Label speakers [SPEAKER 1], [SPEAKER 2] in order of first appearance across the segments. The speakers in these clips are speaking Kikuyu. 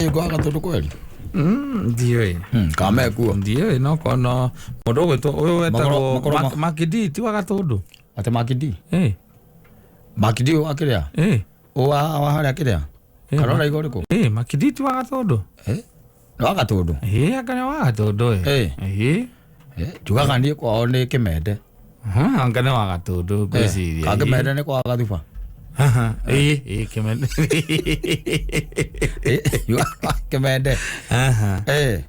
[SPEAKER 1] Ngwaga tũndũ kweri.
[SPEAKER 2] Ndiũĩ.
[SPEAKER 1] Kamekuo.
[SPEAKER 2] Ndiũĩ, no kono mũndũ ũgwĩtwo ũyũ wetagwo Makidi ti wa Gatũndũ.
[SPEAKER 1] Atĩ Makidi?
[SPEAKER 2] Ĩ.
[SPEAKER 1] Makidi wa kĩrĩa?
[SPEAKER 2] Ĩ.
[SPEAKER 1] Wa harĩa kĩrĩa? Kana ũraiga ũrĩkũ?
[SPEAKER 2] Ĩ, Makidi ti wa Gatũndũ.
[SPEAKER 1] Ĩ, nĩ wa Gatũndũ?
[SPEAKER 2] Ĩ, anga nĩ wa Gatũndũ ĩ.
[SPEAKER 1] Ĩ.
[SPEAKER 2] Ĩ.
[SPEAKER 1] Njugaga niĩ kwao nĩ Kĩmende.
[SPEAKER 2] Anga nĩ wa Gatũndũ ngwĩciria.
[SPEAKER 1] Ka Kĩmende nĩ kwa Gathuba.
[SPEAKER 2] Ĩ, ĩ, Kĩmende.
[SPEAKER 1] Njugaga Kĩmende. Ĩ.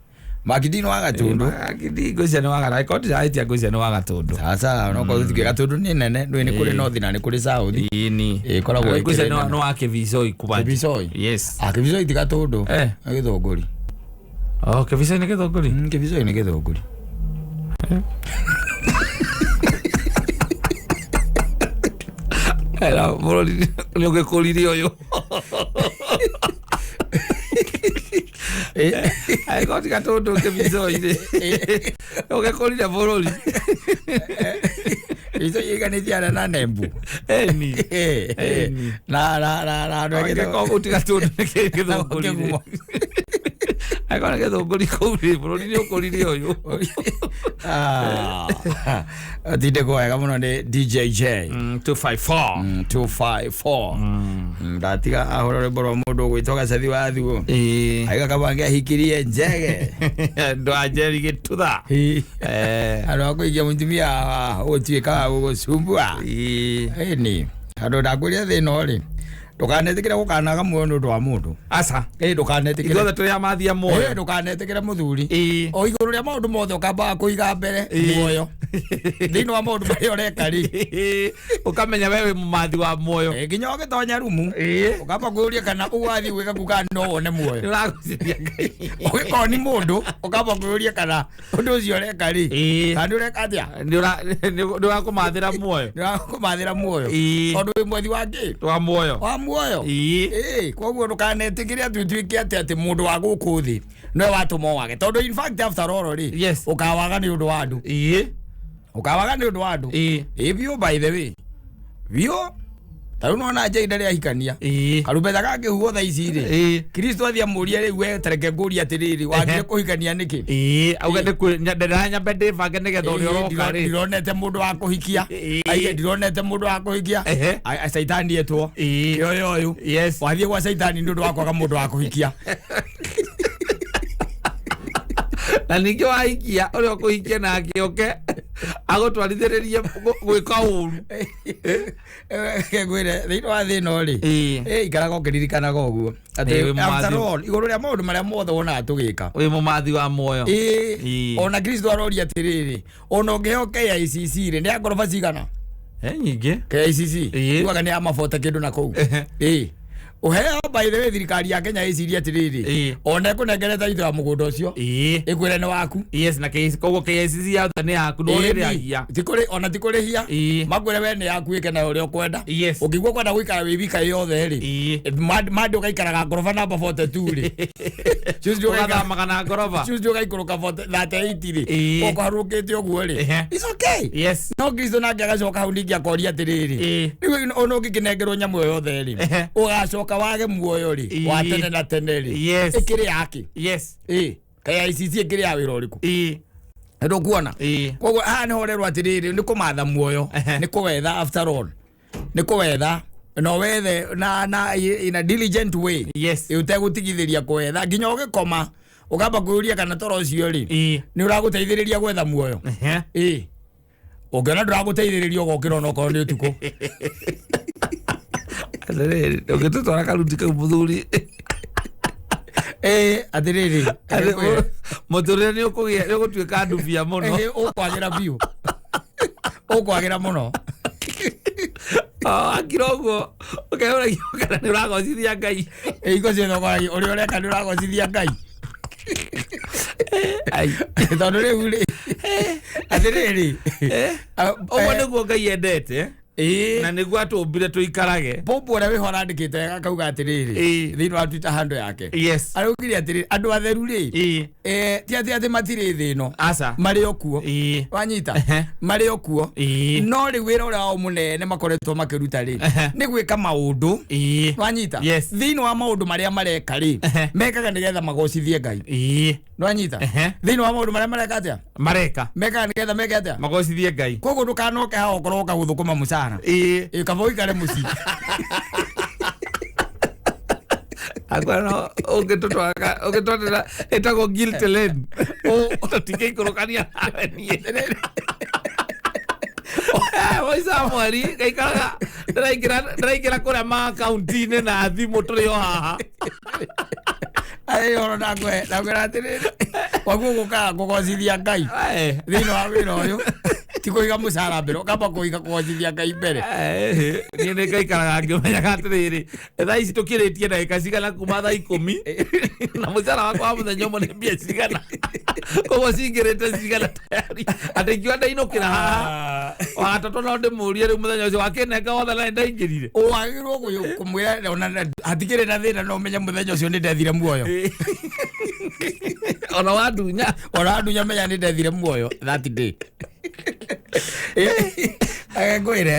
[SPEAKER 1] Makidi nĩ wa Gatũndũ.
[SPEAKER 2] Makidi ngwĩciria nĩ wa Gatũndũ. Angĩkorwo ndirahĩtia ngwĩciria nĩ wa Gatũndũ.
[SPEAKER 1] Sasa no korwo tuge Gatũndũ nĩ nene, ndũĩ nĩ kũrĩ north na nĩ kũrĩ south.
[SPEAKER 2] Ĩni.
[SPEAKER 1] Ĩkoragwo ĩkĩrĩ
[SPEAKER 2] Ngwĩciria
[SPEAKER 1] nene.
[SPEAKER 2] nĩ wa Kĩbicoi Kubanji.
[SPEAKER 1] Kĩbicoi?
[SPEAKER 2] Yes.
[SPEAKER 1] Ah, Kĩbicoi ti Gatũndũ.
[SPEAKER 2] Eh.
[SPEAKER 1] Nĩ Gĩthũngũri.
[SPEAKER 2] Oh, Kĩbicoi nĩ Gĩthũngũri?
[SPEAKER 1] Kĩbicoi nĩ Gĩthũngũri.
[SPEAKER 2] Era bũrũri nĩ ũgĩkũrire ũyũ. Angĩkorwo ti Gatũndũ Kĩbicoi rĩ, ũgĩkũrire bũrũri.
[SPEAKER 1] Kĩbicoi ĩiganĩtie arĩa na Nembu.
[SPEAKER 2] Ĩni.
[SPEAKER 1] Ĩni. Na na na na andũ a Gĩthũngũri.
[SPEAKER 2] Angĩkorwo ti Gatũndũ nĩ Gĩthũngũri rĩ.
[SPEAKER 1] Kĩgumo.
[SPEAKER 2] Angĩkorwo nĩ Gĩthũngũri kũu rĩ, bũrũri nĩ ũkũrire ũyũ.
[SPEAKER 1] Ah. Tindĩkwo wega mũno nĩ DJJ.
[SPEAKER 2] 254.
[SPEAKER 1] 254. Ndatiga ahũra rwĩmbo rwa mũndũ ũgwĩtwo Gacathi wa Thuo.
[SPEAKER 2] Ĩĩ.
[SPEAKER 1] Aiga kabange ahikirie njege.
[SPEAKER 2] Andũ a Njeri gĩtutha.
[SPEAKER 1] Andũ a kũikia mũtumia ũgũtuĩka wa gũgũcumbua.
[SPEAKER 2] Ĩĩ.
[SPEAKER 1] Ĩni. Andũ ndakwĩria thĩna ũrĩ. Ndũkanetĩkĩre gũkanaga muoyo nĩ ũndũ wa mũndũ.
[SPEAKER 2] Aca.
[SPEAKER 1] Ĩĩ ndũkanetĩkĩre.
[SPEAKER 2] Ithuothe tũrĩ amathi a muoyo.
[SPEAKER 1] Ĩĩ ndũkanetĩkĩre mũthuri.
[SPEAKER 2] Ĩĩ.
[SPEAKER 1] O igũrũ rĩa maũndũ mothe ũkambaga kũiga mbere
[SPEAKER 2] Ĩĩ.
[SPEAKER 1] muoyo. Thĩinĩ wa maũndũ marĩa ũreka rĩ.
[SPEAKER 2] Ũkamenya we wĩ mũmathi wa muoyo.
[SPEAKER 1] Ĩĩ, nginya ũgĩtonya rumu.
[SPEAKER 2] Ĩĩ.
[SPEAKER 1] Ũkamba kwĩyũria kana ũgathiĩ gwĩka kuu kana no wone muoyo.
[SPEAKER 2] Nĩ ũragũciria Ngai.
[SPEAKER 1] Ũgĩkorwo nĩ mũndũ ũkamba kwĩyũria kana ũndũ ũcio ũreka rĩ.
[SPEAKER 2] Ĩĩ.
[SPEAKER 1] Kana nĩ ũreka atĩa?
[SPEAKER 2] Nĩ ũrakũmathĩra muoyo.
[SPEAKER 1] Nĩ ũrakũmathĩra muoyo.
[SPEAKER 2] Ĩĩ.
[SPEAKER 1] Tondũ wĩ mwethi wa kĩ?
[SPEAKER 2] Wa muoyo.
[SPEAKER 1] Wa muoyo.
[SPEAKER 2] Ĩĩ.
[SPEAKER 1] Ĩĩ, koguo ndũkanetĩkĩre atĩ ũtuĩke atĩ atĩ mũndũ wa gũkũ thĩ nĩwe watũma wage. Tondũ in fact after all rĩ,
[SPEAKER 2] Yes.
[SPEAKER 1] ũkawaga nĩ ũndũ wa andũ.
[SPEAKER 2] Ĩĩ.
[SPEAKER 1] Ũkawaga nĩ ũndũ wa andũ.
[SPEAKER 2] Ĩĩ.
[SPEAKER 1] Ĩĩ biũ by the way. Biũ. Ta rĩu nĩwona Jane rĩrĩa ahikania.
[SPEAKER 2] Ĩĩ.
[SPEAKER 1] Karumbeta gakĩhuhwo thaa ici rĩ.
[SPEAKER 2] Ĩĩ.
[SPEAKER 1] Kristo athiĩ amũrie rĩu we tareke ngũrie atĩrĩrĩ, wagire kũhikania nĩkĩ?
[SPEAKER 2] Ĩĩ, auge nĩ kwĩ ndĩra nyambe ndĩbange nĩgetha ũrĩa
[SPEAKER 1] Ĩĩ,
[SPEAKER 2] ũroka rĩ.
[SPEAKER 1] ndironete mũndũ wa kũhikia.
[SPEAKER 2] Ĩĩ.
[SPEAKER 1] Aige ndironete mũndũ wa kũhikia.
[SPEAKER 2] Ehe.
[SPEAKER 1] Caitani etwo.
[SPEAKER 2] Ĩĩ.
[SPEAKER 1] Kĩoya ũyũ.
[SPEAKER 2] Yes.
[SPEAKER 1] Wathiĩ gwa caitani nĩ ũndũ wa kwaga mũndũ wa kũhikia.
[SPEAKER 2] Na ningĩ wahikia ũrĩa ũkũhikia nake oke agũtwarithĩrĩrie gwĩka ũru.
[SPEAKER 1] Ngwĩre thĩinĩ wa thĩ ĩno rĩ,
[SPEAKER 2] Ĩĩ.
[SPEAKER 1] ĩ, ikaraga ũkĩririkanaga ũguo atĩ
[SPEAKER 2] Ĩĩ, wĩ
[SPEAKER 1] after
[SPEAKER 2] mũmathi.
[SPEAKER 1] all igũrũ rĩa maũndũ marĩa mothe wonaga tũgĩka.
[SPEAKER 2] Wĩ mũmathi wa muoyo.
[SPEAKER 1] Ĩĩ,
[SPEAKER 2] Ĩĩ.
[SPEAKER 1] ona Kristo aroria atĩrĩrĩ, ona ũngĩheo KICC rĩ, nĩ ya ngoroba cigana?
[SPEAKER 2] Nyingĩ.
[SPEAKER 1] KICC
[SPEAKER 2] Ĩĩ.
[SPEAKER 1] ugaga nĩ ya mabota kĩndũ na kũu.
[SPEAKER 2] Ehe.
[SPEAKER 1] Ĩĩ. Ũheo by the way thirikari ya Kenya ĩcirie atĩrĩrĩ,
[SPEAKER 2] Ĩĩ.
[SPEAKER 1] ona ĩkũnengerete itũ ya mũgũnda ũcio,
[SPEAKER 2] Ĩĩ.
[SPEAKER 1] ĩkwĩre nĩ waku.
[SPEAKER 2] Yes, na KICC, koguo KICC yothe nĩ yaku ndũrĩrĩhagia.
[SPEAKER 1] Ĩĩ, ti kũrĩ- ona ti kũrĩhia.
[SPEAKER 2] Ĩĩ.
[SPEAKER 1] Makwĩre we nĩ yaku ĩke nayo ũrĩa ũkwenda.
[SPEAKER 2] Yes.
[SPEAKER 1] Ũngĩigua kwenda gũikara wĩ wika yothe rĩ,
[SPEAKER 2] Ĩĩ.
[SPEAKER 1] mande ũgaikaraga ngoroba namba 42 rĩ. Tuesday ũgaikara-
[SPEAKER 2] Ũgathamaga na ngoroba.
[SPEAKER 1] Tuesday ũgaikũrũka 38 rĩ.
[SPEAKER 2] Ĩĩ.
[SPEAKER 1] Ũkũharũrũkĩte ũguo rĩ.
[SPEAKER 2] Ehe.
[SPEAKER 1] It's okay.
[SPEAKER 2] Yes.
[SPEAKER 1] No Kristo nake agacoka hau ningĩ akoria atĩrĩrĩ,
[SPEAKER 2] Ĩĩ.
[SPEAKER 1] rĩu ona ũngĩkĩnengerwo nyamũ ĩyo yothe rĩ,
[SPEAKER 2] Ehe.
[SPEAKER 1] ũgacoka wage muoyo rĩ,
[SPEAKER 2] Ĩĩ.
[SPEAKER 1] wa tene na tene rĩ,
[SPEAKER 2] Yes.
[SPEAKER 1] ĩkĩrĩ yake?
[SPEAKER 2] Yes.
[SPEAKER 1] Ĩĩ. KICC ĩkĩrĩ ya wĩra ũrĩkũ?
[SPEAKER 2] Ĩĩ.
[SPEAKER 1] Ndũkuona?
[SPEAKER 2] Ĩĩ.
[SPEAKER 1] Koguo haha nĩho ũrerwo atĩrĩrĩ, nĩ kũmatha muoyo,
[SPEAKER 2] Ehe.
[SPEAKER 1] nĩ kũwetha after all. Nĩ kũwetha na wethe na na in a diligent way.
[SPEAKER 2] Yes.
[SPEAKER 1] Ĩ, ũtegũtigithĩria kũwetha nginya ũgĩkoma ũkamba kwĩyũria kana toro ũcio rĩ,
[SPEAKER 2] Ĩĩ.
[SPEAKER 1] nĩ ũragũteithĩrĩria gwetha muoyo.
[SPEAKER 2] Ehe.
[SPEAKER 1] Ĩĩ. Ũngĩona ndũragũteithĩrĩria ũgokĩra onokorwo nĩ ũtukũ.
[SPEAKER 2] Atĩrĩrĩ, ũngĩtũtwara karuti kau mũthuri.
[SPEAKER 1] Ĩĩ, atĩrĩrĩ,
[SPEAKER 2] Atĩ mũtũrĩre nĩ ũkũgĩa nĩ ũgũtuĩka ndubia mũno.
[SPEAKER 1] Ĩĩ, ũkwagĩra biũ. Ũkwagĩra mũno.
[SPEAKER 2] Oh, akira ũguo ũkeyũragia kana nĩ ũragocithia Ngai.
[SPEAKER 1] Ĩĩ, hingo ciothe ũkoragia ũrĩa ũreka nĩ ũragocithia Ngai.
[SPEAKER 2] Ai.
[SPEAKER 1] Tondũ rĩu rĩ, atĩrĩrĩ,
[SPEAKER 2] Ũguo nĩguo Ngai endete.
[SPEAKER 1] Ĩĩ.
[SPEAKER 2] Na nĩguo atũmbire tũikarage.
[SPEAKER 1] Pope ũrĩa wĩho arandĩkĩte wega akauga atĩrĩrĩ,
[SPEAKER 2] Ĩĩ.
[SPEAKER 1] thĩinĩ wa Twitter handle yake,
[SPEAKER 2] Yes.
[SPEAKER 1] araugire atĩrĩrĩ, andũ atheru rĩ,
[SPEAKER 2] Ĩĩ.
[SPEAKER 1] ti atĩ atĩ matirĩ thĩ ĩno,
[SPEAKER 2] Aca.
[SPEAKER 1] marĩ o kuo.
[SPEAKER 2] Ĩĩ.
[SPEAKER 1] Wanyita?
[SPEAKER 2] Ehe.
[SPEAKER 1] Marĩ o kuo.
[SPEAKER 2] Ĩĩ.
[SPEAKER 1] No rĩu wĩra ũrĩa wao mũnene makoretwo makĩruta rĩ,
[SPEAKER 2] Ehe.
[SPEAKER 1] nĩ gwĩka maũndũ.
[SPEAKER 2] Ĩĩ.
[SPEAKER 1] Wanyita?
[SPEAKER 2] Yes.
[SPEAKER 1] Thĩinĩ wa maũndũ marĩa mareka rĩ,
[SPEAKER 2] Ehe.
[SPEAKER 1] mekaga nĩgetha magocithie Ngai.
[SPEAKER 2] Ĩĩ.
[SPEAKER 1] Nwanyita?
[SPEAKER 2] Ehe.
[SPEAKER 1] Thĩinĩ wa maũndũ marĩa mareka atĩa,
[SPEAKER 2] Mareka.
[SPEAKER 1] mekaga nĩgetha meke atĩa?
[SPEAKER 2] Magocithie Ngai.
[SPEAKER 1] Koguo ndũkanoke haha ũkorwo ũka gũthũkũma mũcara.
[SPEAKER 2] Ĩĩ.
[SPEAKER 1] Ĩ, kaba ũikare mũciĩ.
[SPEAKER 2] Akwa no ũngĩtũtwara ũngĩtwarĩra ĩtagwo guilt lane. Tũtingĩikũrũkania nawe niĩ. Waica mweri ngaikaraga ndĩraingĩra kũrĩa maakaunti-inĩ na thimũ tũrĩ o haha.
[SPEAKER 1] Arĩ ũhoro ndakwĩra atĩrĩrĩ, waguo gũkaga kũgocithia Ngai
[SPEAKER 2] Eh.
[SPEAKER 1] thĩinĩ wa wĩra ũyũ ti kũiga mũcara mbere, ũkamba kũiga kũgocithia Ngai mbere.
[SPEAKER 2] Niĩ nĩ ngaikaraga ngĩmenyaga atĩrĩrĩ, thaa ici tũkĩrĩtie ndagĩka cigana kuma thaa 10, na mũcara wakwa wa mũthenya ũmwe nĩ mbia cigana, koguo cingĩrĩte cigana tayari atĩ ingiuga ndainũkĩra haha wagatatũ no ndĩmũrie rĩu mũthenya ũcio wakĩnenga wothe na nĩndaingĩrire.
[SPEAKER 1] Wagĩrĩirwo kũmwĩra ona hatikĩrĩ na thĩna, no ũmenye mũthenya ũcio nĩ ndethire muoyo.
[SPEAKER 2] Ona wandunya.
[SPEAKER 1] Ona andunya menya nĩ ndethire muoyo that day. Ngwĩre,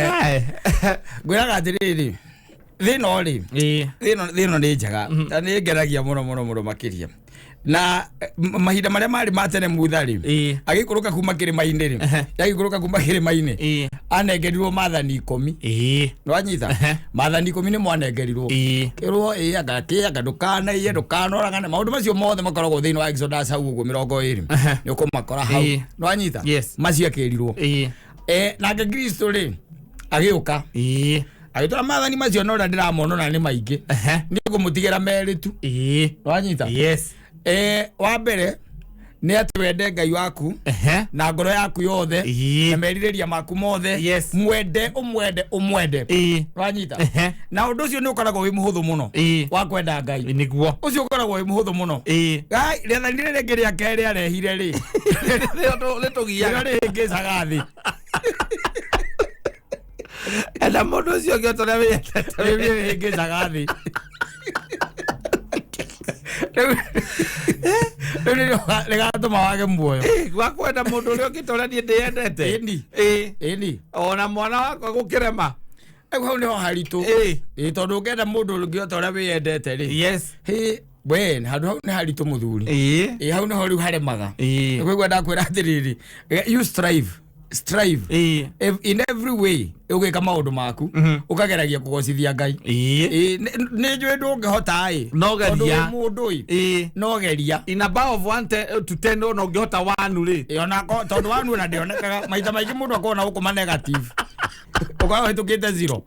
[SPEAKER 1] ngwĩraga atĩrĩrĩ, thĩna rĩ, thĩna nĩ njega na nĩ ngeragia mũno mũno mũno makĩria na mahinda marĩa marĩ ma tene mutha rĩ,
[SPEAKER 2] Ĩĩ.
[SPEAKER 1] agĩikũrũka kuma kĩrĩma-inĩ rĩ,
[SPEAKER 2] Ehe.
[SPEAKER 1] agĩikũrũka kuma kĩrĩma-inĩ,
[SPEAKER 2] Ĩĩ.
[SPEAKER 1] anengerirwo maathani 10.
[SPEAKER 2] Ĩĩ.
[SPEAKER 1] Nĩwanyita?
[SPEAKER 2] Ehe.
[SPEAKER 1] Maathani 10 nĩ mwanengerirwo.
[SPEAKER 2] Ĩĩ.
[SPEAKER 1] Kĩrwo ĩ anga kĩ anga ndũkanaiye, ndũkanoragane, maũndũ macio mothe makoragwo thĩinĩ wa Exodus hau ũguo 20,
[SPEAKER 2] Ehe.
[SPEAKER 1] nĩ ũkũmakora hau.
[SPEAKER 2] Ĩĩ.
[SPEAKER 1] Nĩwanyita?
[SPEAKER 2] Yes.
[SPEAKER 1] Macio akĩrirwo.
[SPEAKER 2] Ĩĩ.
[SPEAKER 1] Nake Kristo rĩ, agĩũka,
[SPEAKER 2] Ĩĩ.
[SPEAKER 1] agĩtwara maathani macio, no ũrĩa ndĩramona ona nĩ maingĩ,
[SPEAKER 2] Ehe.
[SPEAKER 1] nĩ ngũmũtigĩra merĩ tu.
[SPEAKER 2] Ĩĩ.
[SPEAKER 1] Nĩwanyita?
[SPEAKER 2] Yes.
[SPEAKER 1] Wa mbere nĩ atĩ wende Ngai waku
[SPEAKER 2] Ehe.
[SPEAKER 1] na ngoro yaku yothe
[SPEAKER 2] Ĩĩ.
[SPEAKER 1] na merirĩria maku mothe.
[SPEAKER 2] Yes.
[SPEAKER 1] Mwende, ũmwende, ũmwende.
[SPEAKER 2] Ĩĩ.
[SPEAKER 1] Wanyita?
[SPEAKER 2] Ehe.
[SPEAKER 1] Na ũndũ ũcio nĩ ũkoragwo wĩ mũhũthũ mũno
[SPEAKER 2] Ĩĩ.
[SPEAKER 1] wa kwenda Ngai.
[SPEAKER 2] Nĩguo.
[SPEAKER 1] Ũcio ũkoragwo wĩ mũhũthũ mũno.
[SPEAKER 2] Ĩĩ.
[SPEAKER 1] Gai, rĩathani rĩrĩ rĩngĩ rĩa kerĩ arehire rĩ,
[SPEAKER 2] Nĩrĩo
[SPEAKER 1] nĩrĩo
[SPEAKER 2] rĩtũgiaga.
[SPEAKER 1] rĩhĩngĩcaga thĩ.
[SPEAKER 2] Enda mũndũ ũcio ũngĩ o ta ũrĩa wĩyendete.
[SPEAKER 1] Rĩu rĩhĩngĩcaga thĩ. Rĩu nĩrĩo rĩgatũma wage muoyo.
[SPEAKER 2] Ĩĩ, gwa kwenda mũndũ ũrĩa ũngĩ ta ũrĩa niĩ ndĩyendete.
[SPEAKER 1] Ĩni.
[SPEAKER 2] Ĩĩ.
[SPEAKER 1] Ĩni.
[SPEAKER 2] Ona mwana wakwa gũkĩrema.
[SPEAKER 1] Rĩu hau nĩho haritũ.
[SPEAKER 2] Ĩĩ.
[SPEAKER 1] Ĩĩ, tondũ ũngĩenda mũndũ ũngĩ o ta ũrĩa wĩyendete rĩ,
[SPEAKER 2] Yes.
[SPEAKER 1] hĩ, we handũ hau nĩ haritũ mũthuri.
[SPEAKER 2] Ĩĩ.
[SPEAKER 1] Ĩĩ, hau nĩho rĩu haremaga.
[SPEAKER 2] Ĩĩ.
[SPEAKER 1] Nĩkũigua ndakwĩra atĩrĩrĩ, you strive, strive
[SPEAKER 2] Ĩĩ.
[SPEAKER 1] In every way ũgĩka maũndũ maku, ũkageragia kũgocithia Ngai.
[SPEAKER 2] Ĩĩ.
[SPEAKER 1] Ĩĩ, nĩ njũĩ ndũngĩhota ĩ,
[SPEAKER 2] No geria.
[SPEAKER 1] tondũ wĩ mũndũ ĩ,
[SPEAKER 2] Ĩĩ.
[SPEAKER 1] no geria.
[SPEAKER 2] In a bar of 1 to 10 ona ũngĩhota 1 rĩ.
[SPEAKER 1] Ĩ, onako tondũ wanu ona ndĩonekaga maita maingĩ, mũndũ akorwo na gũkũ ma negative, ũkoragwo ũhĩtũkĩte zero.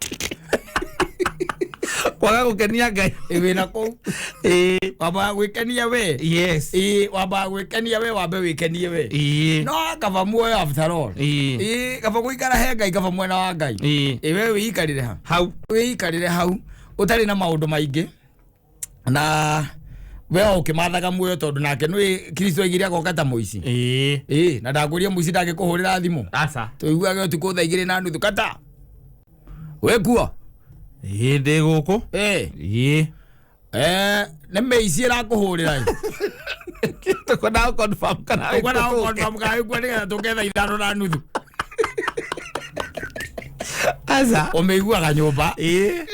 [SPEAKER 2] Kwaga gũkenia Ngai.
[SPEAKER 1] Ĩ, wĩna kũu.
[SPEAKER 2] Ĩĩ.
[SPEAKER 1] Wambaga gwĩkenia we.
[SPEAKER 2] Yes.
[SPEAKER 1] Ĩ, wambaga gwĩkenia we, wambe wĩkenie we.
[SPEAKER 2] Ĩĩ.
[SPEAKER 1] No kaba muoyo after all.
[SPEAKER 2] Ĩĩ.
[SPEAKER 1] Ĩ, kaba gũikara he Ngai, kaba mwena wa Ngai.
[SPEAKER 2] Ĩĩ.
[SPEAKER 1] Ĩ, we wĩikarĩre ha
[SPEAKER 2] Hau.
[SPEAKER 1] wĩikarĩre hau ũtarĩ na maũndũ maingĩ, na we o ũkĩmathaga muoyo, tondũ nake nĩ Kristo aigire agoka ta mũici.
[SPEAKER 2] Ĩĩ.
[SPEAKER 1] Ĩ, na ndakũria mũici ndangĩkũhũrĩra thimũ.
[SPEAKER 2] Aca.
[SPEAKER 1] Tũiguage ũtukũ thaa 2:30, kata wĩkuo.
[SPEAKER 2] Ĩĩ, ndĩ gũkũ.
[SPEAKER 1] Ĩ.
[SPEAKER 2] Ĩĩ.
[SPEAKER 1] Nĩ mĩici ĩrakũhũrĩra ĩ.
[SPEAKER 2] Tũkwendaga gũ-confirm kana wĩ
[SPEAKER 1] Ũkwenda
[SPEAKER 2] kuo.
[SPEAKER 1] gũconfirm kana wĩkuo nĩgetha tũke thaa 5:30.
[SPEAKER 2] Aca.
[SPEAKER 1] Ũmĩiguaga nyũmba
[SPEAKER 2] Ĩĩ.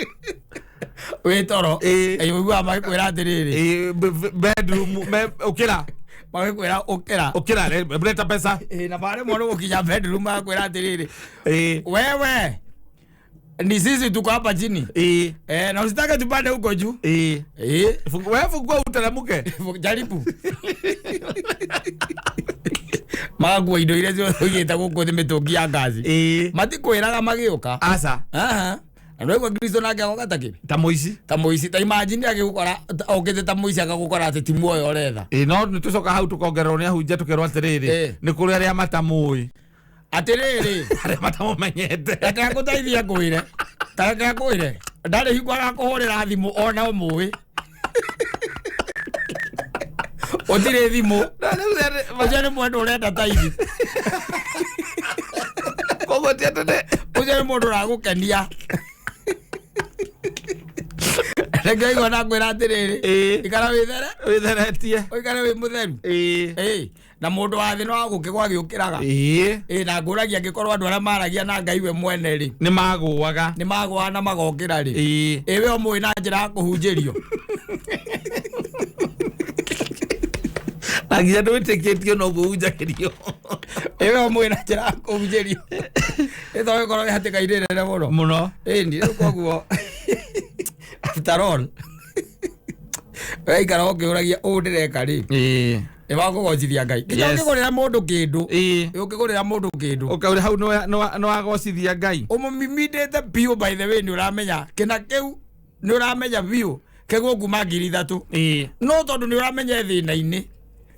[SPEAKER 1] wĩ toro.
[SPEAKER 2] Ĩĩ.
[SPEAKER 1] Ĩ, ũiguaga magĩkwĩra atĩrĩrĩ,
[SPEAKER 2] Ĩĩ, bedroom ũkĩra.
[SPEAKER 1] Magĩkwĩra ũkĩra.
[SPEAKER 2] Ũkĩra, leta pesa.
[SPEAKER 1] Ĩ, na maremwo nĩ gũkinya bedroom magakwĩra atĩrĩrĩ,
[SPEAKER 2] Ĩĩ.
[SPEAKER 1] wewe ni sisi tuko hapa chini.
[SPEAKER 2] Ĩĩ.
[SPEAKER 1] Na usitake tupande huko juu.
[SPEAKER 2] Ĩĩ.
[SPEAKER 1] Ĩ.
[SPEAKER 2] We fungua uteremke.
[SPEAKER 1] Jaribu magakua indo iria ciothe ũigĩte gũkũ thĩ, mĩtũngi ya ngaci.
[SPEAKER 2] Ĩĩ.
[SPEAKER 1] Matikwĩraga magĩũka.
[SPEAKER 2] Aca.
[SPEAKER 1] Aha. Na ndwaigua Kristo nake agoka ta kĩ?
[SPEAKER 2] Ta mũici.
[SPEAKER 1] Ta mũici. Ta imagine agĩgũkora okĩte ta mũici, agagũkora atĩ ti muoyo ũretha.
[SPEAKER 2] Ĩĩ, no nĩ tũcoka hau tũkongererwo nĩ ahunjia tũkerwo atĩrĩrĩ,
[SPEAKER 1] Ĩĩ.
[SPEAKER 2] nĩ kũrĩ arĩa matamũĩ,
[SPEAKER 1] Atĩrĩrĩ,
[SPEAKER 2] arĩa matamũmenyete.
[SPEAKER 1] Reke ngũteithie ngwĩre, ta reke ngwĩre, ndarĩ hingo agakũhũrĩra thimũ ona ũmũĩ ũtirĩ thimũ. Ũcio nĩ mwendwa ũrenda taithi.
[SPEAKER 2] Koguo ti atĩ
[SPEAKER 1] Ũcio Ũcio nĩ mũndũ ũragũkenia. Reke igua nakwĩra atĩrĩrĩ,
[SPEAKER 2] Ĩĩ.
[SPEAKER 1] ikara wĩthere,
[SPEAKER 2] Wĩtheretie.
[SPEAKER 1] ũikare wĩ mũtheru.
[SPEAKER 2] Ĩĩ.
[SPEAKER 1] Ĩĩ, na mũndũ wa thĩ no agũkĩgwa agĩũkĩraga.
[SPEAKER 2] Ĩĩ.
[SPEAKER 1] Ĩĩ, na ngũragia angĩkorwo andũ arĩa maragia na Ngai we mwene rĩ,
[SPEAKER 2] Nĩ magũaga.
[SPEAKER 1] nĩ magũaga na magokĩra rĩ.
[SPEAKER 2] Ĩĩ.
[SPEAKER 1] Ĩĩ, we ũmũĩ na njĩra ya kũhunjĩrio.
[SPEAKER 2] Na nginya ndwĩtĩkĩtio no kũhunjagĩrio.
[SPEAKER 1] Ĩĩ, we ũmũĩ na njĩra ya kũhunjĩrio. Ĩ to ĩkorwo ĩ hatĩka-inĩ nene mũno.
[SPEAKER 2] Mũno.
[SPEAKER 1] Ĩni, rĩu koguo after all weikara ũkĩũragia ũũ ndĩreka rĩ,
[SPEAKER 2] Ĩĩ.
[SPEAKER 1] nĩ wakũgocithia Ngai. Nginya
[SPEAKER 2] Yes.
[SPEAKER 1] ũngĩgũrĩra mũndũ kĩndũ,
[SPEAKER 2] Ĩĩ.
[SPEAKER 1] ũngĩgũrĩra mũndũ kĩndũ
[SPEAKER 2] Ũkaura hau nĩ wagocithia Ngai.
[SPEAKER 1] ũmũmimindĩte biũ, by the way nĩ ũramenya kĩna kĩu, nĩ ũramenya biũ kĩgũ kuma 3,000.
[SPEAKER 2] Ĩĩ.
[SPEAKER 1] No tondũ nĩ ũramenya thĩna-inĩ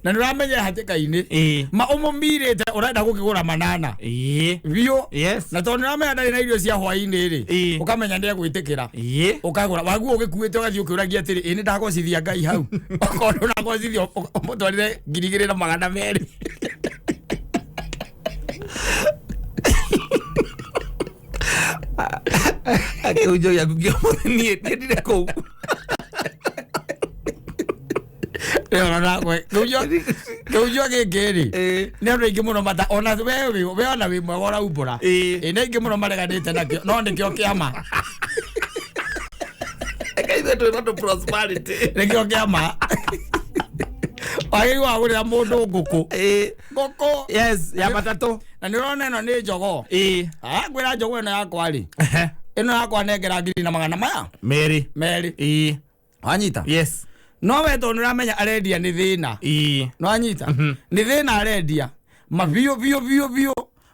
[SPEAKER 1] na nĩ ũramenya hatĩka-inĩ,
[SPEAKER 2] Ĩĩ.
[SPEAKER 1] ma ũmũmirĩte ũrenda gũkĩgũra 800
[SPEAKER 2] Ĩĩ.
[SPEAKER 1] biũ.
[SPEAKER 2] Yes.
[SPEAKER 1] Na tondũ nĩ ũramenya ndarĩ na irio cia hwaĩ-inĩ rĩ,
[SPEAKER 2] Ĩĩ.
[SPEAKER 1] ũkamenya nĩ egwĩtĩkĩra,
[SPEAKER 2] Ĩĩ.
[SPEAKER 1] ũkagũra waguo ũgĩkuĩte ũgathiĩ ũkĩũragia atĩrĩ, ĩ nĩ ndagocithia Ngai hau? Okorwo ndũnagocithia, ũmũtwarĩre 2,200.
[SPEAKER 2] Akĩhunjio gĩaku kĩa ũmũthĩ niĩ niĩ ndirĩ kũu.
[SPEAKER 1] Kĩhunjio gĩkĩ rĩ,
[SPEAKER 2] Ĩĩ.
[SPEAKER 1] nĩ andũ aingĩ mũno mata ona we we ona wĩ mwega ũraumbũra.
[SPEAKER 2] Ĩĩ.
[SPEAKER 1] Ĩ, nĩ aingĩ mũno mareganĩte nakĩo, no nĩkĩo kĩama.
[SPEAKER 2] Reke ithuĩ twĩna tũ prosperity.
[SPEAKER 1] Nĩkĩo kĩama wagĩrĩirwo wagũrĩra mũndũ ngũkũ.
[SPEAKER 2] Ĩĩ.
[SPEAKER 1] Ngũkũ.
[SPEAKER 2] Yes, ya matatũ.
[SPEAKER 1] Na nĩ ũrona ĩno nĩ jogoo.
[SPEAKER 2] Ĩĩ.
[SPEAKER 1] Ah, ngwĩra njogoo ĩno yakwa rĩ, ĩno yakwa nengera ngiri na magana maya
[SPEAKER 2] Merĩ.
[SPEAKER 1] merĩ.
[SPEAKER 2] Ĩĩ.
[SPEAKER 1] Wanyita?
[SPEAKER 2] Yes.
[SPEAKER 1] No we tondũ nĩ ũramenya arendia nĩ thĩna.
[SPEAKER 2] Ĩĩ.
[SPEAKER 1] Nĩwanyita? Nĩ thĩna arendia ma biũ biũ biũ biũ,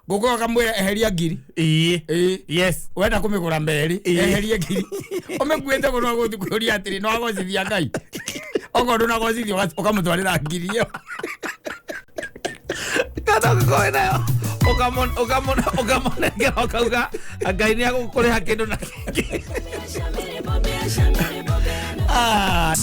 [SPEAKER 1] ngũkũ ĩyo ũkamwĩra eheria ngiri.
[SPEAKER 2] Ĩĩ.
[SPEAKER 1] Ĩĩ.
[SPEAKER 2] Yes.
[SPEAKER 1] Wenda kũmĩgũra merĩ,
[SPEAKER 2] Ĩĩ.
[SPEAKER 1] eherie ngiri ũmĩkuĩte kũndũ gũthiĩ kũria atĩrĩ, nĩ wagocithia Ngai? Okorwo ndũnagocithia, ũkamũtwarĩra ngiri ĩyo.
[SPEAKER 2] Kana ũngĩkorwo wĩnayo ũkamũnengera ũkauga Ngai nĩ agũkũrĩha kĩndũ na kĩngĩ.
[SPEAKER 1] Ah.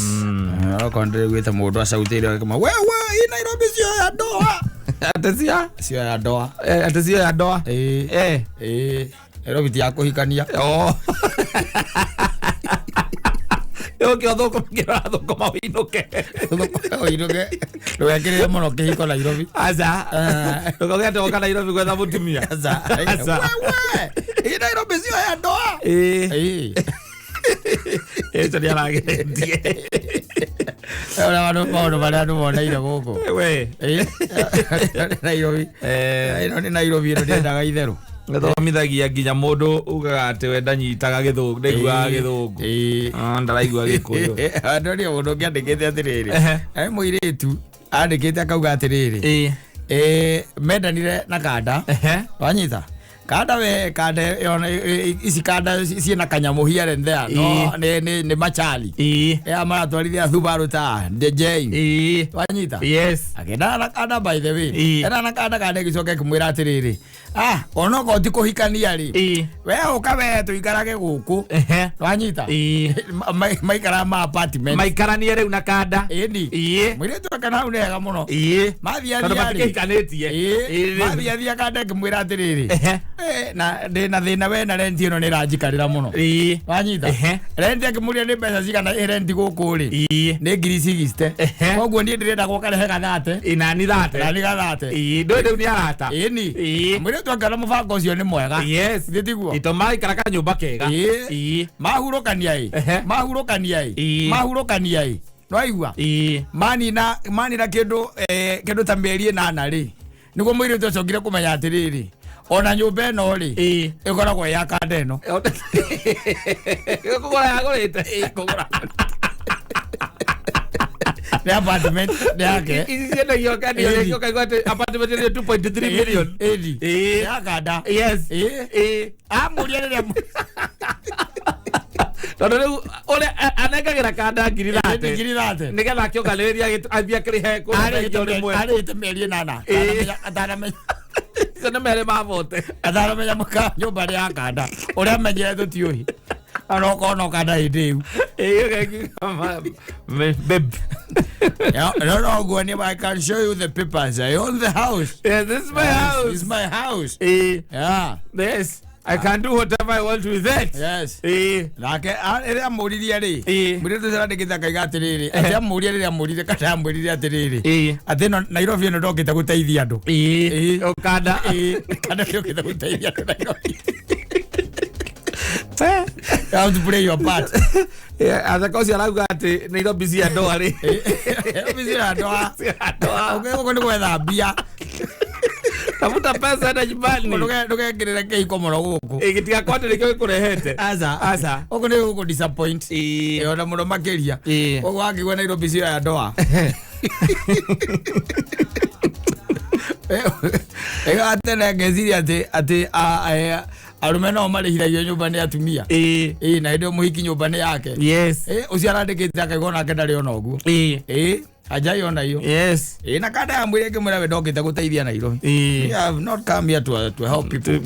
[SPEAKER 1] Okorwo ndĩraiguĩte mũndũ acautĩire agĩkoma, wewe ĩ Nairobi cioya ndoa.
[SPEAKER 2] Atĩ cia?
[SPEAKER 1] Cioya ndoa.
[SPEAKER 2] Atĩ cioya ndoa.
[SPEAKER 1] Ĩĩ.
[SPEAKER 2] Eh.
[SPEAKER 1] Ĩĩ, Nairobi ti ya kũhikania.
[SPEAKER 2] Oh. Ũkĩ ũthũkũma kĩrĩa ũrathũkũma ũinũke.
[SPEAKER 1] Ũinũke, ndũgekĩrĩre mũno kĩhiko Nairobi.
[SPEAKER 2] Aca.
[SPEAKER 1] Ah.
[SPEAKER 2] Ndũkauge atĩ woka Nairobi gwetha mũtumia.
[SPEAKER 1] Aca.
[SPEAKER 2] Aca.
[SPEAKER 1] Wewe ĩ Nairobi cioya ndoa.
[SPEAKER 2] Ĩĩ.
[SPEAKER 1] Ĩĩ.
[SPEAKER 2] Ũcio nĩ arageretie.
[SPEAKER 1] Ũrĩa andũ maũndũ marĩa andũ moneire gũkũ.
[SPEAKER 2] We.
[SPEAKER 1] Ĩĩ. Nairobi.
[SPEAKER 2] Eh.
[SPEAKER 1] Ĩno nĩ Nairobi, ĩno ndĩendaga itherũ.
[SPEAKER 2] Gĩthomithagia nginya mũndũ ugaga atĩ we ndanyitaga gĩthũngũ, ndaiguaga gĩthũngũ.
[SPEAKER 1] Ĩĩ.
[SPEAKER 2] Ah, ndaraigua gĩkũyũ.
[SPEAKER 1] Andũ nĩ mũndũ ũngĩ andĩkĩte atĩrĩrĩ,
[SPEAKER 2] Ehe.
[SPEAKER 1] arĩ mũirĩtu andĩkĩte akauga atĩrĩrĩ,
[SPEAKER 2] Ĩĩ.
[SPEAKER 1] ĩĩ, mendanire na kanda.
[SPEAKER 2] Ehe.
[SPEAKER 1] Wanyita kanda we kanda yona ici kanda ciĩna kanyamũ here and there, no
[SPEAKER 2] Ĩĩ.
[SPEAKER 1] nĩ machali
[SPEAKER 2] Ĩĩ.
[SPEAKER 1] ĩa maratwarithia Subaru ta DJ.
[SPEAKER 2] Ĩĩ.
[SPEAKER 1] Wanyita?
[SPEAKER 2] Yes.
[SPEAKER 1] Akĩendana na kanda, by the way.
[SPEAKER 2] Ĩĩ.
[SPEAKER 1] Endana na kanda, kanda gĩcoke kĩmwĩra atĩrĩrĩ, ah, onokorwo ti kũhikania rĩ,
[SPEAKER 2] Ĩĩ.
[SPEAKER 1] we ũka we tũikarage gũkũ.
[SPEAKER 2] Ehe.
[SPEAKER 1] Wanyita?
[SPEAKER 2] Ĩĩ.
[SPEAKER 1] Maikaraga ma apartment.
[SPEAKER 2] Maikaranie rĩu na kanda.
[SPEAKER 1] Ĩni.
[SPEAKER 2] Ĩĩ.
[SPEAKER 1] Mũirĩtu akana hau nĩ hega mũno.
[SPEAKER 2] Ĩĩ.
[SPEAKER 1] Mathiathia
[SPEAKER 2] Tondũ
[SPEAKER 1] rĩ,
[SPEAKER 2] matikĩhikanĩtie.
[SPEAKER 1] Ĩĩ,
[SPEAKER 2] Ĩĩ.
[SPEAKER 1] mathiathia kanda ngĩmwĩra atĩrĩrĩ,
[SPEAKER 2] Ehe.
[SPEAKER 1] "Eh, na ndĩna thĩna we na renti ĩno nĩ ĩranjikarĩra mũno."
[SPEAKER 2] Ĩĩ.
[SPEAKER 1] Wanyita?
[SPEAKER 2] Ehe.
[SPEAKER 1] Renti akĩmũria nĩ mbeca cigana ĩ renti gũkũ rĩ?
[SPEAKER 2] Ĩĩ.
[SPEAKER 1] Nĩ 60,000.
[SPEAKER 2] Ehe.
[SPEAKER 1] Koguo niĩ ndĩrenda gũkarehe gathate.
[SPEAKER 2] Ĩnani thate.
[SPEAKER 1] Nani gathate.
[SPEAKER 2] Ĩĩ, ndũĩ rĩu nĩ arata.
[SPEAKER 1] Ĩni.
[SPEAKER 2] Ĩĩ.
[SPEAKER 1] Mũirĩtu akĩona mũbango ũcio nĩ mwega.
[SPEAKER 2] Yes.
[SPEAKER 1] Githĩ tiguo?
[SPEAKER 2] Ito maikara kanyũmba kega.
[SPEAKER 1] Ĩĩ.
[SPEAKER 2] Ĩĩ.
[SPEAKER 1] Mahurũkania ĩ.
[SPEAKER 2] Ehe.
[SPEAKER 1] Mahurũkania ĩ.
[SPEAKER 2] Ĩĩ.
[SPEAKER 1] Mahurũkania ĩ. Nĩwaigua?
[SPEAKER 2] Ĩĩ.
[SPEAKER 1] Manina kĩndũ kĩndũ ta mĩeri 8 rĩ, nĩguo mũirĩtu acokire kũmenya atĩrĩrĩ, ona nyũmba ĩno rĩ,
[SPEAKER 2] Ĩĩ.
[SPEAKER 1] ĩkoragwo ĩ ya kanda ĩno.
[SPEAKER 2] Kũgũra yagũrĩte.
[SPEAKER 1] Kũgũra nĩ apartment nĩ yake.
[SPEAKER 2] Ici ciendagio kendio
[SPEAKER 1] Ĩni.
[SPEAKER 2] rĩngĩ ũkaigua atĩ apartment ĩrĩ 2.3 million.
[SPEAKER 1] Ĩni.
[SPEAKER 2] Ĩĩ.
[SPEAKER 1] Ya kanda.
[SPEAKER 2] Yes.
[SPEAKER 1] Ĩĩ.
[SPEAKER 2] Ĩĩ.
[SPEAKER 1] Amũria rĩrĩa
[SPEAKER 2] Tondũ rĩu ũrĩa anengagĩra kanda 30,000.
[SPEAKER 1] 30,000.
[SPEAKER 2] Nĩgetha akĩonganĩrĩria athiĩ akĩrĩhe kũrĩa bengi o rĩmwe.
[SPEAKER 1] Arĩte mĩeri 8.
[SPEAKER 2] Ĩĩ.
[SPEAKER 1] Atanamenya.
[SPEAKER 2] Icio nĩ merĩ ma bote.
[SPEAKER 1] Atanamenya mũka nyũmba nĩ ya kanda, ũrĩa amenyire tũtiũĩ onokorwo no kanda hĩndĩ ĩu.
[SPEAKER 2] Ĩĩ, ũkaigua babe.
[SPEAKER 1] Yeah, no, go anywhere. I can show you the papers. I own the house.
[SPEAKER 2] Yes, this is my house.
[SPEAKER 1] It's my house.
[SPEAKER 2] Ĩĩ.
[SPEAKER 1] Yeah.
[SPEAKER 2] Yes. I can do whatever I want with it.
[SPEAKER 1] Yes.
[SPEAKER 2] Ĩĩ.
[SPEAKER 1] Nake rĩrĩa amũririe rĩ,
[SPEAKER 2] Ĩĩ.
[SPEAKER 1] mũirĩtu ũcio arandĩkĩte akaiga atĩrĩrĩ, atĩ amũria rĩrĩa amũririe kana amwĩrire atĩrĩrĩ,
[SPEAKER 2] Ĩĩ.
[SPEAKER 1] atĩ ĩno Nairobi ĩno ndokĩte gũteithia andũ.
[SPEAKER 2] Ĩĩ.
[SPEAKER 1] Ĩĩ.
[SPEAKER 2] Ũkanda.
[SPEAKER 1] Ĩĩ, kana ndokĩte gũteithia andũ Nairobi. You have to play your part.
[SPEAKER 2] Athaka ũcio arauga atĩ Nairobi cia ndoa rĩ.
[SPEAKER 1] Nairobi cia ndoa.
[SPEAKER 2] Cia ndoa.
[SPEAKER 1] Ũgĩ gũkũ nĩ gwetha mbia.
[SPEAKER 2] Tafuta pesa enda nyumbani.
[SPEAKER 1] Ndũgekĩrĩre kĩhiko mũno gũkũ.
[SPEAKER 2] Ĩĩ, gĩtigakwate nĩkĩo gĩkũrehete.
[SPEAKER 1] Aca.
[SPEAKER 2] Aca.
[SPEAKER 1] Gũkũ nĩ gũkũ disappoint.
[SPEAKER 2] Ĩĩ.
[SPEAKER 1] Ĩĩ, ona mũno makĩria.
[SPEAKER 2] Ĩĩ.
[SPEAKER 1] Koguo wakĩigua Nairobi cio ya ndoa. Ĩyo atene ngeciria atĩ arũme no marĩhithagio nyũmba nĩ atumia.
[SPEAKER 2] Ĩĩ.
[SPEAKER 1] Ĩĩ, na hĩndĩ ĩyo mũhiki nyũmba nĩ yake.
[SPEAKER 2] Yes.
[SPEAKER 1] Ĩĩ, ũcio arandĩkĩte akaigua onake ndarĩ ona ũguo.
[SPEAKER 2] Ĩĩ.
[SPEAKER 1] Ĩĩ, anjai ona hiyo.
[SPEAKER 2] Yes.
[SPEAKER 1] Ĩĩ, na kanda ya mwĩrĩ ngĩmwĩra we ndokĩte gũteithia Nairobi.
[SPEAKER 2] Ĩĩ.
[SPEAKER 1] I have not come here to help people.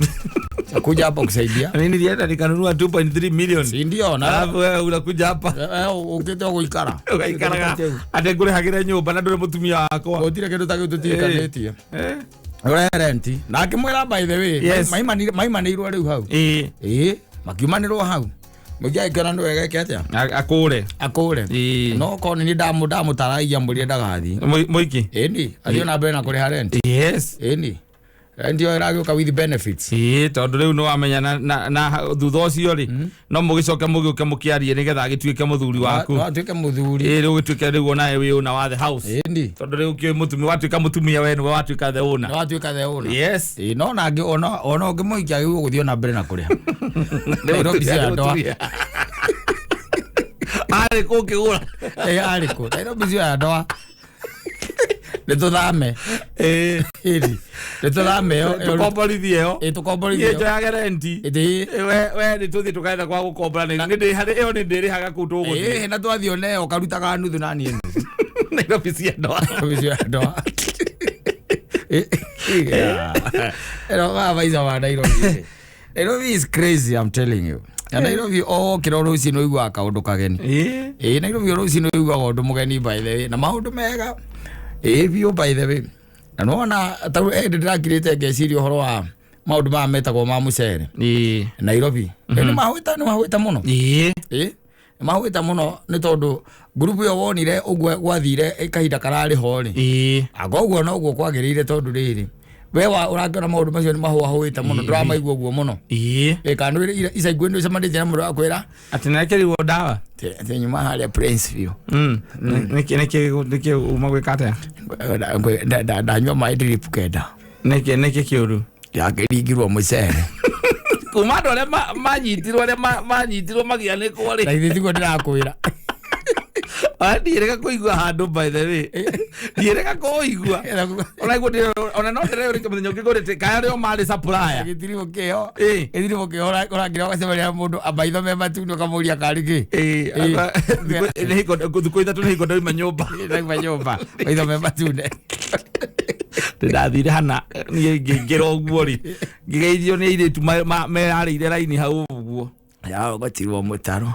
[SPEAKER 1] Kuja hapa kusaidia.
[SPEAKER 2] Nini nilienda nikanunua 2.3 million.
[SPEAKER 1] Si ndio na
[SPEAKER 2] Alafu wewe unakuja hapa
[SPEAKER 1] ũkĩte gũikara.
[SPEAKER 2] ũgaikaraga atĩ ngũrĩhagĩre nyũmba na ndũrĩ mũtumia wakwa.
[SPEAKER 1] Gũtirĩ kĩndũ ta kĩu tũtiĩkanĩtie.
[SPEAKER 2] Eh?
[SPEAKER 1] Ũrehe rent. Na akĩmwĩra by the way,
[SPEAKER 2] Yes.
[SPEAKER 1] maimanĩirwo rĩu hau.
[SPEAKER 2] Ĩĩ.
[SPEAKER 1] Ĩĩ, makiumanĩrwo hau. Mũingĩ agĩkĩona nĩ wega eke atĩa?
[SPEAKER 2] Akũre.
[SPEAKER 1] Akũre.
[SPEAKER 2] Ĩĩ.
[SPEAKER 1] No korwo nĩ niĩ ndamũtaragia mũrie ndagathiĩ.
[SPEAKER 2] Mũiki.
[SPEAKER 1] Ĩni, athiĩ na mbere na kũrĩha rent.
[SPEAKER 2] Yes.
[SPEAKER 1] Ĩni. Rent ĩyo ĩragĩũka with benefits.
[SPEAKER 2] Ĩĩ, tondũ rĩu nĩwamenya na thutha ũcio rĩ, no mũgĩcoke mũgĩũke mũkĩarie nĩgetha agĩtuĩke mũthuri waku.
[SPEAKER 1] No atuĩke mũthuri.
[SPEAKER 2] Ĩĩ, rĩu ũgĩtuĩke rĩu onawe wĩ owner wa the house.
[SPEAKER 1] Ĩni.
[SPEAKER 2] Tondũ rĩu ũkĩũĩ mũtumia watuĩka mũtumia we nĩwe watuĩka the owner.
[SPEAKER 1] No atuĩka the owner.
[SPEAKER 2] Yes.
[SPEAKER 1] Ĩĩ, no nangĩ ona ũngĩmũhikia agĩrĩirwo gũthiĩ ona mbere na kũrĩha. Nairobi cia ndoa.
[SPEAKER 2] Arĩ kũngĩgũra.
[SPEAKER 1] Ĩĩ, arĩ kũ? Nairobi cia ndoa. Nĩ tũthame.
[SPEAKER 2] Ĩĩ.
[SPEAKER 1] Ĩni. Nĩ tũthame ĩyo.
[SPEAKER 2] Tũkomborithie ĩyo.
[SPEAKER 1] Ĩĩ, tũkomborithie
[SPEAKER 2] Niĩ
[SPEAKER 1] ĩyo.
[SPEAKER 2] njoyage renti.
[SPEAKER 1] Ĩĩ.
[SPEAKER 2] We nĩ tũthiĩ tũkaetha kwa gũkombora nĩ ĩyo nĩ ndĩrĩhaga kũu tũgũthiĩ.
[SPEAKER 1] Ĩĩ, na twathiĩ ona ĩyo ũkarutaga nuthu na niĩ nuthu.
[SPEAKER 2] Nairobi cia ndoa.
[SPEAKER 1] Nairobi cia ndoa. Ĩno maya maica ma Nairobi. Nairobi is crazy, I'm telling you. Na Nairobi o kĩro rũcinĩ ũiguaga kaũndũ kageni.
[SPEAKER 2] Ĩĩ.
[SPEAKER 1] Ĩĩ, Nairobi o rũcinĩ ũiguaga ũndũ mũgeni by the way, na maũndũ mega. Ĩĩ biũ by the way. Na nĩwona ta rĩu hĩndĩ ndĩrakirĩte ngeciria ũhoro wa maũndũ maya metagwo ma mũcere.
[SPEAKER 2] Ĩĩ.
[SPEAKER 1] Nairobi. Nĩ mahũĩta, nĩ mahũĩta mũno.
[SPEAKER 2] Ĩĩ.
[SPEAKER 1] Ĩĩ, nĩ mahũĩta mũno nĩ tondũ ngurubu ĩyo wonire ũguo gwathire kahinda kararĩ ho rĩ.
[SPEAKER 2] Ĩĩ.
[SPEAKER 1] Anga ũguo noguo kwagĩrĩire tondũ rĩrĩ, we wa ũrakĩona maũndũ macio nĩ mahũahũĩte mũno, ndũramaigua ũguo mũno.
[SPEAKER 2] Ĩĩ.
[SPEAKER 1] Ĩĩ, kana nĩ ica ikuhĩ nĩ ũcemanĩtie na mũndũ akwĩra
[SPEAKER 2] Atĩ nĩrekĩrirwo ndawa.
[SPEAKER 1] atĩ nyuma harĩa Prince biũ.
[SPEAKER 2] Nĩkĩ nĩkĩ nĩkĩ uma gwĩka atĩa?
[SPEAKER 1] Ndanyua maĩ drip kenda.
[SPEAKER 2] Nĩkĩ nĩkĩ kĩũru?
[SPEAKER 1] Ndakĩringirwo mũcere.
[SPEAKER 2] Kuma andũ arĩa manyitirwo arĩa manyitirwo magianĩkwo rĩ.
[SPEAKER 1] Na ithuĩ tiguo ndĩrakwĩra.
[SPEAKER 2] Ndiĩrĩga kũigua handũ by the way. Ndiĩrĩga kũigua. Ona iguo ona no ndĩreyũrĩtie mũthenya ũngĩ ngũrĩte kaya arĩa o marĩ supplier.
[SPEAKER 1] Gĩtiribũ kĩo.
[SPEAKER 2] Ĩĩ.
[SPEAKER 1] Gĩtiribũ kĩo ũrakĩra ũgacemania na mũndũ maitho me matune ũkamũria karĩ kĩ.
[SPEAKER 2] Ĩĩ. Thikũ ithatũ nĩ hingo ndauma nyũmba.
[SPEAKER 1] Ndauma nyũmba maitho me matune.
[SPEAKER 2] Ndĩrathire hana niĩ ngĩingĩra ũguo rĩ ngĩgeithio nĩ airĩtu merarĩire raini hau ũguo.
[SPEAKER 1] Ya gũtirwo mũtaro.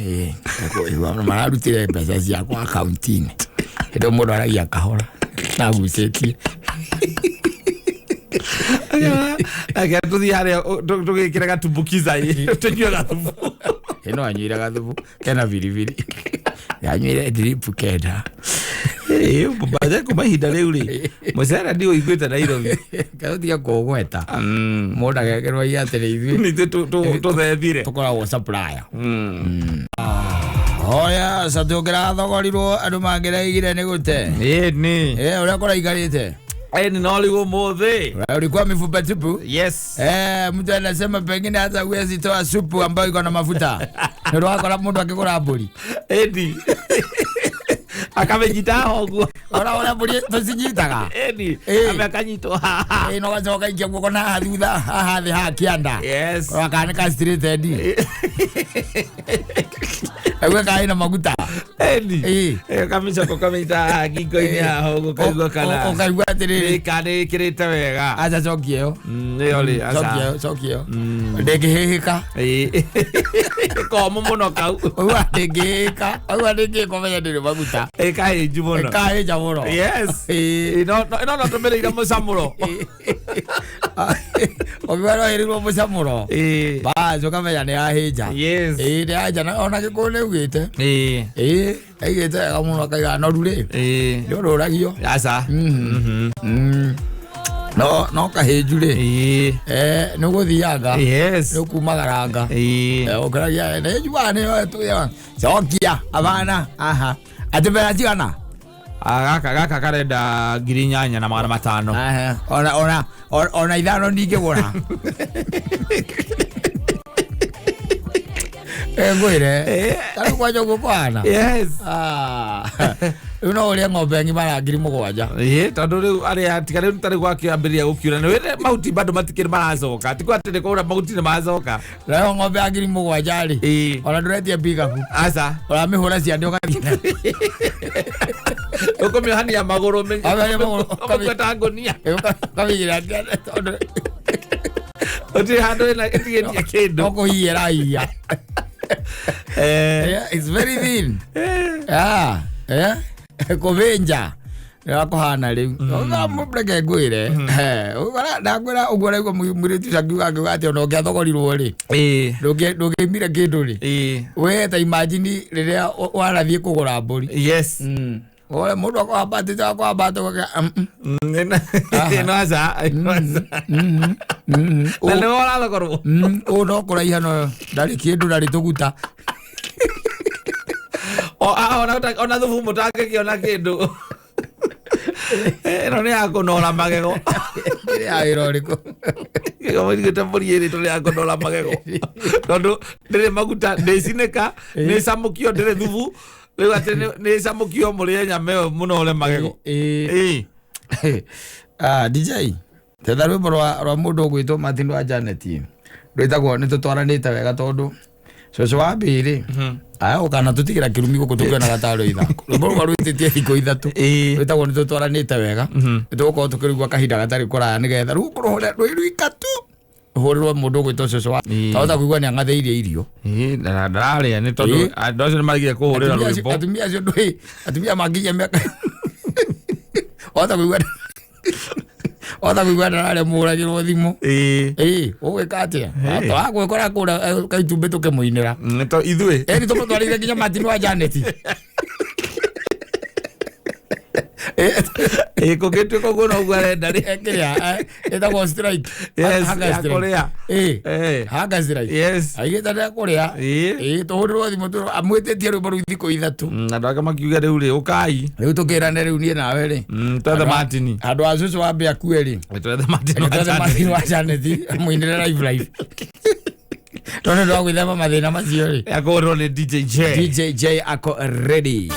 [SPEAKER 1] Ĩĩ, mararutire mbeca ciakwa akaunti-inĩ. Hĩndĩ ĩyo mũndũ aragia kahora na agucĩtie.
[SPEAKER 2] Reke tũthiĩ harĩa tũgĩkĩre gatumbukiza ĩ tũnyue gathubu.
[SPEAKER 1] Ĩno no anyuire gathubu kena biribiri. Yanyuire drip kenda.
[SPEAKER 2] Ĩĩ, baadaye kuma ihinda rĩu rĩ mũcere ndiũiguĩte Nairobi.
[SPEAKER 1] Kaũtiga kũũgweta. Mũndũ agekĩrwo ia atĩrĩ ithuĩ
[SPEAKER 2] Nithuĩ tũthethire.
[SPEAKER 1] Tũkoragwo supplier. Oya, catũngĩrathogorirwo andũ mangĩraigire nĩ gũte.
[SPEAKER 2] Ĩĩ nĩ.
[SPEAKER 1] Ĩĩ, ũrĩa kũraikarĩte.
[SPEAKER 2] Ĩĩ no rĩu ũmũthĩ.
[SPEAKER 1] Ulikuwa mifupa tupu.
[SPEAKER 2] Yes.
[SPEAKER 1] Mtu anasema pengine hata huwezi toa supu ambayo iko na mafuta. Ndio wakora mũndũ akĩgũra mbũri.
[SPEAKER 2] Ĩni. Akamĩnyita haha ũguo.
[SPEAKER 1] Ora ũrĩa mbũri tũcinyitaga.
[SPEAKER 2] Ĩni.
[SPEAKER 1] Ĩĩ.
[SPEAKER 2] Ame akanyitwo haha.
[SPEAKER 1] Ĩĩ, no gacoka ikia guoko na haha thutha, haha thĩ haha kĩanda.
[SPEAKER 2] Yes.
[SPEAKER 1] Ora kana nĩ castrated. Aigue kaĩ na maguta.
[SPEAKER 2] Eni.
[SPEAKER 1] Ĩĩ.
[SPEAKER 2] Kamĩcoko kamĩita ngingo-inĩ haha ũguo kaigua kana
[SPEAKER 1] Ũkaigua atĩrĩrĩ.
[SPEAKER 2] Nĩ ĩkĩrĩte wega.
[SPEAKER 1] Aca cokia ĩyo.
[SPEAKER 2] Ĩyo rĩ, aca.
[SPEAKER 1] Cokia ĩyo, cokia ĩyo. Ndĩngĩhĩhĩka.
[SPEAKER 2] Ĩĩ. Komũ mũno kau.
[SPEAKER 1] Ũigua ndĩngĩhĩhĩka. Ũigua ndĩngĩhĩka ũmenye ndĩrĩ maguta.
[SPEAKER 2] Ĩkahĩnju mũno.
[SPEAKER 1] Ĩkahĩnja mũno.
[SPEAKER 2] Yes.
[SPEAKER 1] Ĩĩ.
[SPEAKER 2] Ĩĩ, no no tũmĩrĩire mũcamũro.
[SPEAKER 1] Ũkiuga no ĩrĩirwo mũcamũro.
[SPEAKER 2] Ĩĩ.
[SPEAKER 1] Bas ũkamenya nĩ yahĩnja.
[SPEAKER 2] Yes.
[SPEAKER 1] Ĩĩ nĩ yahĩnja na ona Gĩkũyũ nĩ augĩte.
[SPEAKER 2] Ĩĩ.
[SPEAKER 1] Ĩĩ aigĩte wega mũno akaiga noru rĩ.
[SPEAKER 2] Ĩĩ.
[SPEAKER 1] Nĩ ũndũ ũragio.
[SPEAKER 2] Aca.
[SPEAKER 1] No no kahĩnju rĩ.
[SPEAKER 2] Ĩĩ.
[SPEAKER 1] Nĩ ũgũthianga.
[SPEAKER 2] Yes.
[SPEAKER 1] Nĩ ũkumagaranga.
[SPEAKER 2] Ĩĩ.
[SPEAKER 1] Ũkaragia nĩ njugaga nĩ tuya. Cokia abana aha. Atĩ mbeca cigana?
[SPEAKER 2] Gaka karenda 8500.
[SPEAKER 1] Aha. Ona ona ona ithano ndingĩgũra. Ngwĩre. Tarĩu kwanja ũguo kũhana.
[SPEAKER 2] Yes.
[SPEAKER 1] Ah. Rĩu no ũrĩe ng'ombe ng'ima ya 7000.
[SPEAKER 2] Ĩĩ, tondũ rĩu arĩa tiga rĩu tarĩ gwakĩambĩrĩria gũkiura nĩ wĩre mahuti bado matikĩrĩ maracoka ti atĩ nĩ kwaura mahuti nĩ macoka.
[SPEAKER 1] Nayo ng'ombe ya 7000 rĩ.
[SPEAKER 2] Ĩĩ.
[SPEAKER 1] Ona ndũretia pikabu.
[SPEAKER 2] Aca.
[SPEAKER 1] Ũramĩhũra ciande ũgathiĩ nayo.
[SPEAKER 2] Ũkũmĩohania magũrũ
[SPEAKER 1] Ũkamĩohania magũrũ,
[SPEAKER 2] ũmĩkue ta ngũnia.
[SPEAKER 1] Ũkamĩigĩrĩra ciande tondũ
[SPEAKER 2] Gũtirĩ handũ ĩna ĩtigĩtie kĩndũ.
[SPEAKER 1] no kũhiya ĩrahiya. Yeah, it's very thin. Ah, eh? Kũbĩnja. Nĩrakũhana rĩu. Reke ngwĩre. Ndakwĩra ũguo ũraigua mũirĩtu ũcio akiuga akiuga atĩ ona ũngĩathogorirwo rĩ.
[SPEAKER 2] Ĩĩ.
[SPEAKER 1] Ndũngĩimire kĩndũ rĩ.
[SPEAKER 2] Ĩĩ.
[SPEAKER 1] We ta imagine rĩrĩa warathiĩ kũgũra mbũri.
[SPEAKER 2] Yes.
[SPEAKER 1] Ore mũndũ akwambatĩte akwambata ũgakĩra,
[SPEAKER 2] Ĩno aca. Ĩno aca. Na nĩwe ũrathogorwo.
[SPEAKER 1] Ũũ no kũraiha no ndarĩ kĩndũ ndarĩ tũguta.
[SPEAKER 2] Ona thubu mũtangĩkĩona kĩndũ. Ĩno nĩ ya kũnora magego.
[SPEAKER 1] Ĩrĩ ya wĩra ũrĩkũ?
[SPEAKER 2] Gĩgomĩrigĩte mbũri ĩrĩ tondũ ya kũnora magego. Tondũ ndĩrĩ maguta, ndĩcinĩka, nĩcamũkio ndĩrĩ thubu. Rĩu atĩ nĩcamũkio mũrĩe nyama ĩyo mũnore magego.
[SPEAKER 1] Ĩĩ.
[SPEAKER 2] Ĩĩ.
[SPEAKER 1] DJ, tetha rwĩmbo rwa mũndũ ũgwĩtwo Martin wa Janet. Rwĩtagwo nĩ tũtwaranĩte wega tondũ cũcũ wa mbĩrĩ aya ũkana tũtigĩra kĩrumi gũkũ tũkĩonaga tarĩ ithako. Rwĩmbo rũu rwĩtĩtie hingo ithatũ. Rwĩtagwo nĩ tũtwaranĩte wega. Nĩ tũgũkorwo tũkĩrũigua kahinda gatarĩ kũraya nĩgetha rĩu kũrũhũre rwĩ rwika tu. Rũhũrĩrwo mũndũ ũgwĩtwo cũcũ wa tahota kũigua nĩ ang'athĩirie irio.
[SPEAKER 2] Ĩĩ, ndararĩa nĩ tondũ andũ acio nĩ maregire kũhũrĩra rwĩmbo.
[SPEAKER 1] Atumia acio ndũĩ atumia manginya mĩaka wahota kũigua wahota kũigua ndararĩa mũhũragĩrwo thimũ.
[SPEAKER 2] Ĩĩ.
[SPEAKER 1] Ĩĩ, ũgwĩka atĩa? Twagwĩkora kũrĩa kaitumbĩ tũkĩmũinĩra.
[SPEAKER 2] Nĩ to ithuĩ.
[SPEAKER 1] Ĩni tũmũtwarĩire nginya Martin wa Janet.
[SPEAKER 2] Ĩĩ, kũngĩtuĩka ũguo noguo arenda rĩ.
[SPEAKER 1] Kĩrĩa ĩtagwo strike.
[SPEAKER 2] Yes,
[SPEAKER 1] Hunger
[SPEAKER 2] ya
[SPEAKER 1] strike.
[SPEAKER 2] kũrĩa.
[SPEAKER 1] Ĩĩ. Hunger strike.
[SPEAKER 2] Yes.
[SPEAKER 1] Aigĩte nĩ kũrĩa.
[SPEAKER 2] Ĩĩ.
[SPEAKER 1] Ĩĩ, tũhũrĩrwo thimũ amwĩtĩtie rwĩmbo rũu thikũ ithatũ.
[SPEAKER 2] Andũ ake makiuga rĩu rĩ ũkai.
[SPEAKER 1] Rĩu tũkĩrane rĩu niĩ nawe rĩ.
[SPEAKER 2] Twethe Martin.
[SPEAKER 1] Handũ ha cũcũ wambe akue rĩ.
[SPEAKER 2] Twethe Martin wa
[SPEAKER 1] Twethe
[SPEAKER 2] Janet.
[SPEAKER 1] Martin wa Janet amũinĩre live live. Tondũ nĩ wa gwĩthema mathĩna macio rĩ.
[SPEAKER 2] Ya kũhũrĩrwo nĩ DJ J.
[SPEAKER 1] DJ J ako ready.